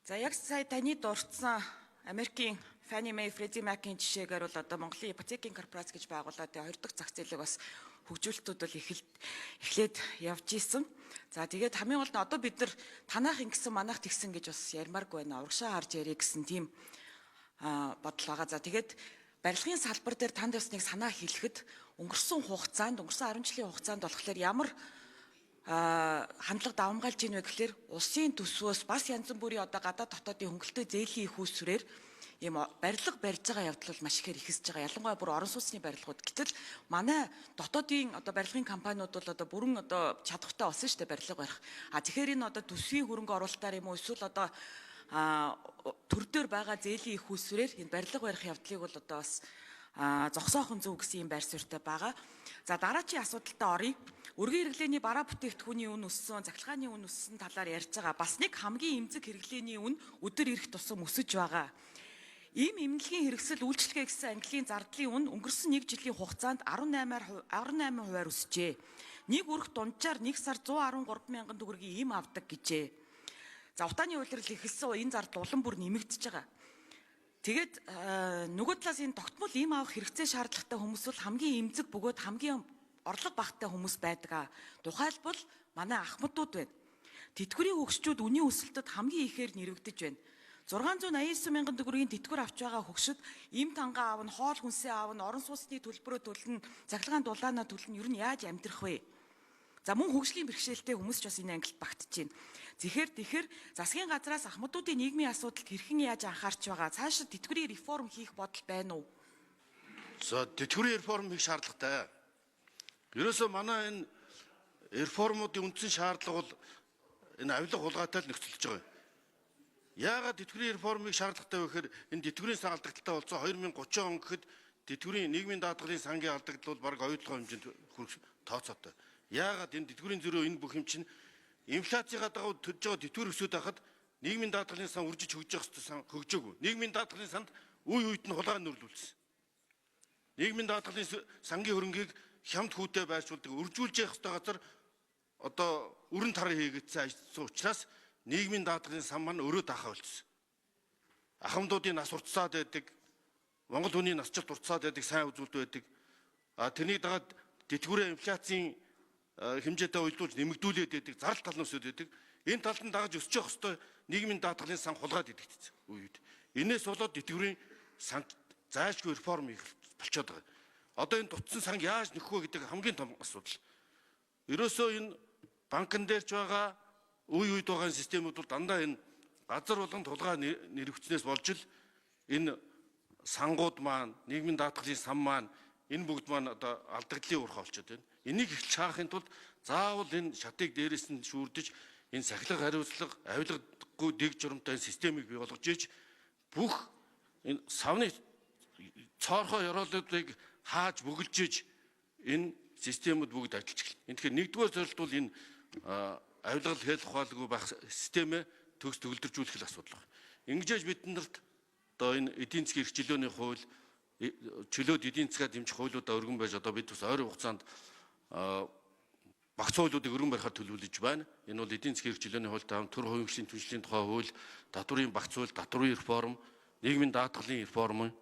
За, яг сая таны дурдсан Америкийн Fannie Mae, Freddie Mac-ийн жишээгээр бол одоо Монголын ипотекийн корпорац гэж байгуулад тэгээ хоёр дахь зах зээлийг бас хөгжүүлэлтүүд бол эхлээд явж исэн. За, тэгээд хамгийн гол нь одоо бид нар танах ингэсэн, манах тэгсэн гэж бас ярмааргүй байна. Урагшаа харж ярих гэсэн тийм бодол байгаа. За, тэгээд барилгын салбар дээр танд бас нэг санаа хэлэхэд өнгөрсөн хугацаанд, өнгөрсөн 10 жилийн хугацаанд болохоор ямар хандлага давамгайлж ийн вэ гэхлээр улсын төсвөөс бас янз бүрийн одоо гадаад дотоодын хөнгөлөлтөй зээлийн их усрээр ийм барилга барьж байгаа явдал бол маш ихээр ихэсэж байгаа. Ялангуяа бүр орон сууцны барилгууд. Гэтэл манай дотоодын одоо барилгын компаниуд бол одоо бүрэн одоо чадвартай болсон шүү дээ барилга барих. А тэгэхээр энэ одоо төсвийн хөрөнгө оруулалтаар юм уу, эсвэл одоо төр дээр байгаа зээлийн их усрээр энэ барилга барих явдлыг бол одоо бас зогсоохон зөв гэсэн юм байр суурьтай байгаа. За, дараачийн асуудалтай оръё. Өргөн хэрэглээний бараа бүтээгдэхүүний үн өссөн, цахилгааны үн өссөн талаар ярьж байгаа. Бас нэг хамгийн эмзэг хэрэглээний үн өдөр ирэх тусам өсөж байгаа. Ийм эмнэлгийн хэрэгсэл, үйлчилгээ гэсэн ангилын зардлын үн өнгөрсөн нэг жилийн хугацаанд 18-аар 18%-аар өсжээ. Нэг өрх дунджаар нэг сар 113 мянган төгрөгийн эм авдаг гэжээ. За, утааны улирал эхэлсэн, энэ зардал улам бүр нэмэгдэж байгаа. Тэгээд нөгөө талаас энэ тогтмол эм авах хэрэгцээ шаардлагатай хүмүүс бол хамгийн эмзэг бөгөөд хамгийн орлого багатай хүмүүс байдаг. Тухайлбал манай ахмадууд байна. Тэтгэврийн хөгшчүүд үнийн өсөлтөд хамгийн ихээр нэрвэгдэж байна. 689 мянган төгрөгийн тэтгэвэр авч байгаа хөгшөд эм тангаа авна, хоол хүнсээ авна, орон сууцны төлбөрөө төлнө, цахилгаан дулаанаа төлнө, ер нь яаж амьдрах вэ? За, мөн хөгжлийн бэрхшээлтэй хүмүүс ч бас энэ ангилалд багтж байна. Тэгэхээр засгийн газраас ахмадуудын нийгмийн асуудалд хэрхэн яаж анхаарч байгаа? Цаашид тэтгэврийн реформ хийх бодол байна уу? За, тэтгэврийн реформ хийх шаардлагатай. Ерөөсөө манай энэ реформуудын үндсэн шаардлага бол энэ авилга хулгайтай л нөхцөлж байгаа юм. Яагаад тэтгэврийн реформыг шаардлагатай вэ гэхээр энэ тэтгэврийн сан алдагдaltaй болсон. 2030 он гэхэд тэтгэврийн нийгмийн даатгалын сангийн алдагдал бол бараг оюутлогын хэмжээнд хүрэх тооцоотой. Яагаад энэ тэтгэврийн зөрүү, энэ бүх юм чинь инфляцийнхаа дагуу төлж байгаа тэтгэвэр өсөд байхад нийгмийн даатгалын сан үржиж хөгжих ёстой сан хөгжөөгүй. Нийгмийн даатгалын санд үе үед нь хулгай нөрлүүлсэн. Нийгмийн даатгалын сангийн хөрөнгийг хямд хүүтэй байршуулдаг, үржүүлж явах ёстой газар одоо өрн тар хийгдсэн ажилласан учраас нийгмийн даатгалын сан маань өрөө даахаа болчихсон. Ахмадуудын нас уртсаад байдаг, Монгол хүний насжилт уртсаад байдаг, сайн үзүүлэлт байдаг. А тэрнийг дагаад тэтгэврээ инфляцийн хэмжээтэй уялдуулж нэмэгдүүлээд байдаг, зардал тал нь өсөд байдаг. Энэ талд нь дагаж өсөж явах ёстой нийгмийн даатгалын сан хулгайд идэгдсэн үе үед. Энээс болоод тэтгэврийн сан зайлшгүй реформ хийх болчиход байгаа. Одоо энэ дутсан санг яаж нөхөх вэ гэдэг хамгийн том асуудал. Ерөөсөө энэ банкн дээр ч байгаа, үе үед байгаа системүүд бол дандаа энэ газар болгонд тулгаа нэрвэгцнээс болж л энэ сангууд маань, нийгмийн даатгалын сан маань, энэ бүгд маань одоо алдагдлын уурхай болчиход байна. Энийг эхэлж хаахын тулд заавал энэ шатыг дээрээс нь шүүрдэж, энэ сахилга хариуцлага, авилгагүй дэг журамтай энэ системийг бий болгож иж бүх энэ савны цоорхоо ёроолуудыг хааж бөглөж иж энэ системүүд бүгд ажиллаж эхэлнэ. Энэ тэгэхээр нэгдүгээр зорилт бол энэ авилгал хэл ухаалгүй байх системээ төгс төгөлдржүүлэх л асуудал байна. Ингэж бид нарт одоо энэ эдийн засгийн эрх чөлөөний хууль, чөлөөт эдийн засгаа дэмжих хуулиудаа өргөн байж одоо бид бас ойрын хугацаанд багц хуулиудыг өргөн барихаар төлөвлөж байна. Энэ бол эдийн засгийн эрх чөлөөний хуультай хамт төр хувийн хөгжлийн түншлэлийн тухай хууль, татврын багц хууль, татврын реформ, нийгмийн даатгалын реформ.